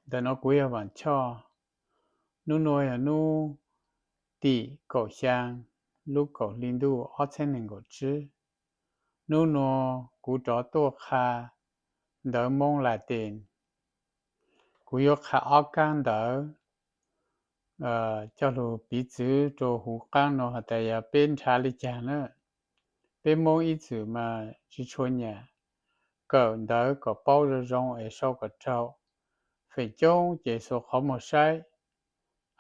Ntawm no kuv yog Vam Choj. Hnub nuav yog hnub tim kaum xyaa lub kaum hli ntuj ob txheeb neeg nkaum tsib. Hnub nuav kuv rov tuaj qha ntawv Moob Latin. Kuv yuav qha ob kaab ntawv coj lug piv txwv rua huv qaab nuav has tas yog peb nrhav le caag na. Peb Moob ib txwm mas tsi tshua nyam kawm ntawv kom paub zoo zoo es sau kom raug. Feem coob ces xuas qhov muag saib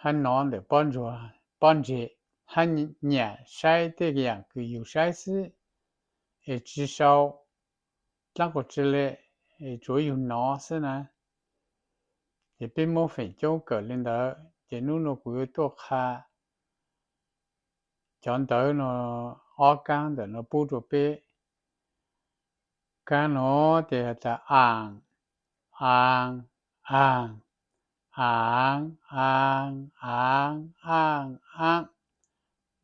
hab nov ntawm pob ntseg hab nyam saib tej yaam kws yug saib xwb, es tsi sau dlaab quas tsi le, es tsuav yug nov xwb na. Ces peb Moob feem coob kawm le ntawd, ces hnub nuav kuv yuav tuaj qha cov ntawv no ob kaab ntawm no pub rua peb. Kaab nuav tes has tas aam, aav, aam, aav, aav, aav, aaj, aab.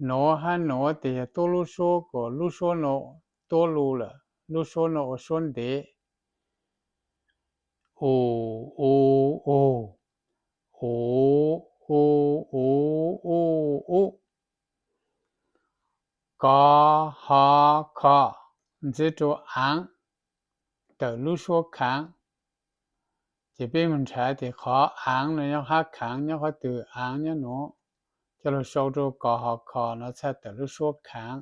Nuav hab nuav tes yog tuab lub suab, kuas lub suab nuav tuab lub lawm, lub suab nuav ua suab ntev. U, u, u, u, u, u, u, u. Ko, ho, kho, ntxiv rua aav, tawm lub suab khaav. Ces peb moog nrhav tes qhov aav no nyob hab khaav nyob qhov twg, aav nyob nuav, coj lug sau rua ko ho kho no txhaj tawm lub suab khaav.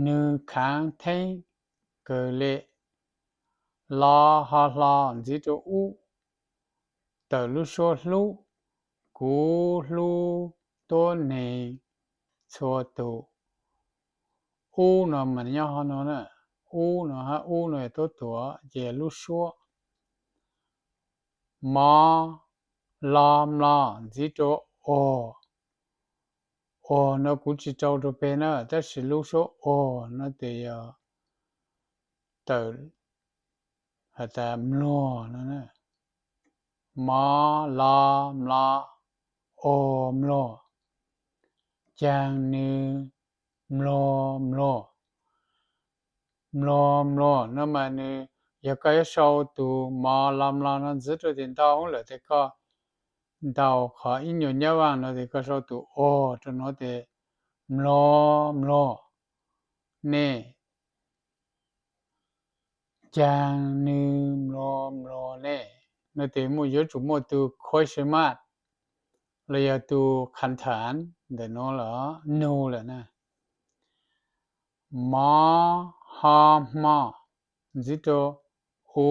Nwg khaav theeb kawg le. Lo ho hlo ntxiv rua ub, tawm lub suab hlub, kuv hlub tuab neeg txhua tug. Ub no mas nyob hov nuav na, ub no hab ub no yog tuab tuav ces yog lub suab. Mo, lo, mlo, ntxiv rua ug. Ug no kuv tsi rau rua peg na, tab sis lub suab ug no tes yog tawm has tas mluag no. Mo, lo, mlo, ug, mluag. Caag nwg mluag mluag. Mluag mluag no mas nwg, yog koj yuav sau tug mo lo mlo no ntxiv rua tes ntau lawm tes koj, ntau qhov ib nyuas nyab vaaj no tes koj sau tug ug rua nuav tes mluag mluag ne. Caag nwg mluag mluag ne no tes muaj, yuav tsum muaj tug question mark los yog tug qha thaam ntawm nuav los nug lawm na. Mo, ho, hmo, ntxiv rua u,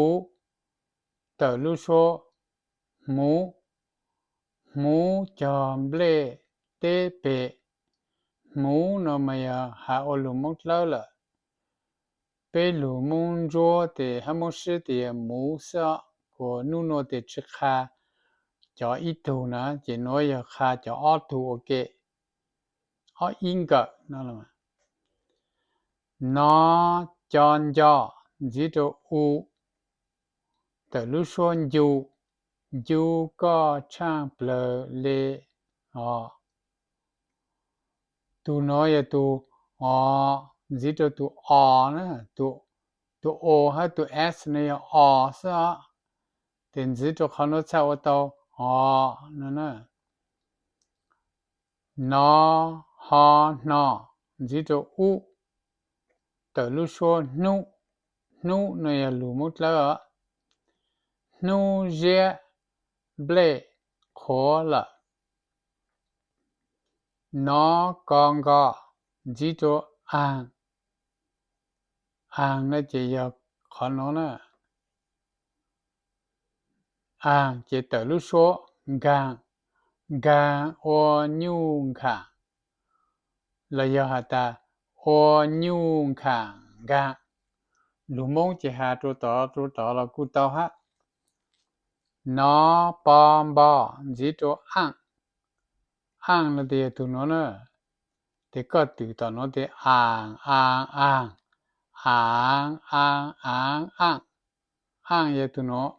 tawm lub suab hmuv. Hmuv cog nplej teb pem. Hmuv no mas yog has ua lug Moob Dlawb lawm. Peb lug Moob Ntsuab tes hab Moob Sib tes yog muv xwb os, kuas nub nuav tes tsi qha cov ib tug na, ces nuav yog qha cov ob tug ua ke, ob ib nkawm no. No, co, nco, ntxiv rua u, tawm lub suab ncu. Ncu koj tshaaj plawg le os. Tug nuav yog tug o, ntxiv rua tug o na, tug o hab tug s no yog o xwb os, tes ntxiv rua qhov nuav txhaj ua tau o no na. No, ho, hno, ntxiv rua ub, tawm lub suab hnub. Hnub no yog lug Moob Dlawb os. Hnub ziab nplej qhuav lawm. No, ko, nko, ntxiv rua aag. Aag no ces yog qhov nuav na. Aag ces tawm lub suab nkaag. Nkaag ua nyuj nkhaam, los yog has tas ua nyuj nkhaam nkaag. Lug Moob ces has rua tod rua tod los kuj tau hab. No, po, npo, ntxiv rua aaj. Aaj no tes yog tug nuav na, tes koj twm tom nuav tes aag, aag, aag, aav, aav, aav, aaj. Aaj yog tug nuav,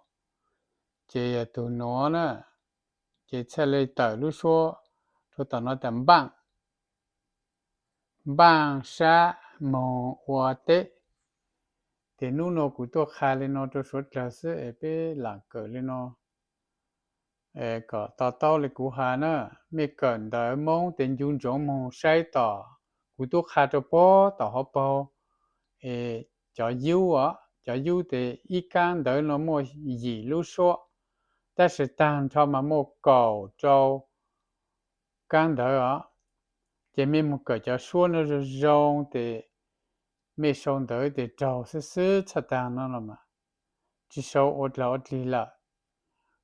ces yog tug nuav na, ces txhaj le tawm lub suab rua tom nuav tas npaaj. Npaaj sab moog ua teb. Tes nub nuav kuv tuaj qha le nuav rua suav dlawg xwb es peb laam kawm le nuav. kom to taub li kuv has na, mej kawm ntawv Moob tes ncu ntsoov moog saib tom, kuv tub qha rua puag tom hauv paug, cov yub os, cov yub tes ib kaab ntawv nuav muaj yim lub suab, tab sis taag nrho mas muaj kaum rau kaab ntawv os. Ces mej moog kawm cov suab nuav zoo zoo tes mej sau ntawv tes raug xwb xwb txhaj taag no los mas, tsi sau ua dlaag ua dlig lawm.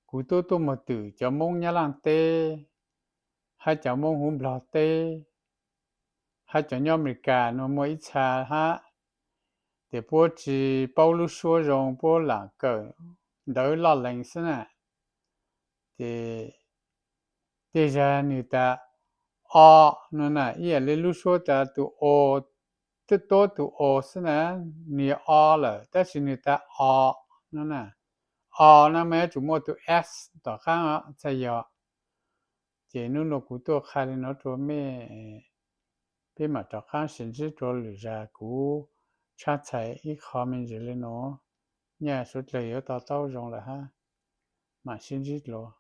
Kuv tub tuaj moog twm cov Moob Nyab Laaj teb, hab cov Moob huv Nplog teb, hab cov nyob Amelikas nuav muaj ib txha hab, tes puab tsi paub lub suab zoo, puab lam kawm ntawv loj lees xwb na. Ces tej zag nwg tas o no na, ib yam li lub suab tas tus o, twb tuab tus o xwb na, nwg o lawm tab sis nwg tas o no na. O no mas yuav tsum muaj tus s tom qaab txhaj yog. Ces nub nua kuv tuaj qha li no rua mej, peb mam rov qaab sim ntsib dlua lwm zag, kuv tshab txhais ib qho me ntsis li no, nyaj suav dlawg yuav to taub zoo lawm hab, mam sib ntsib dlua.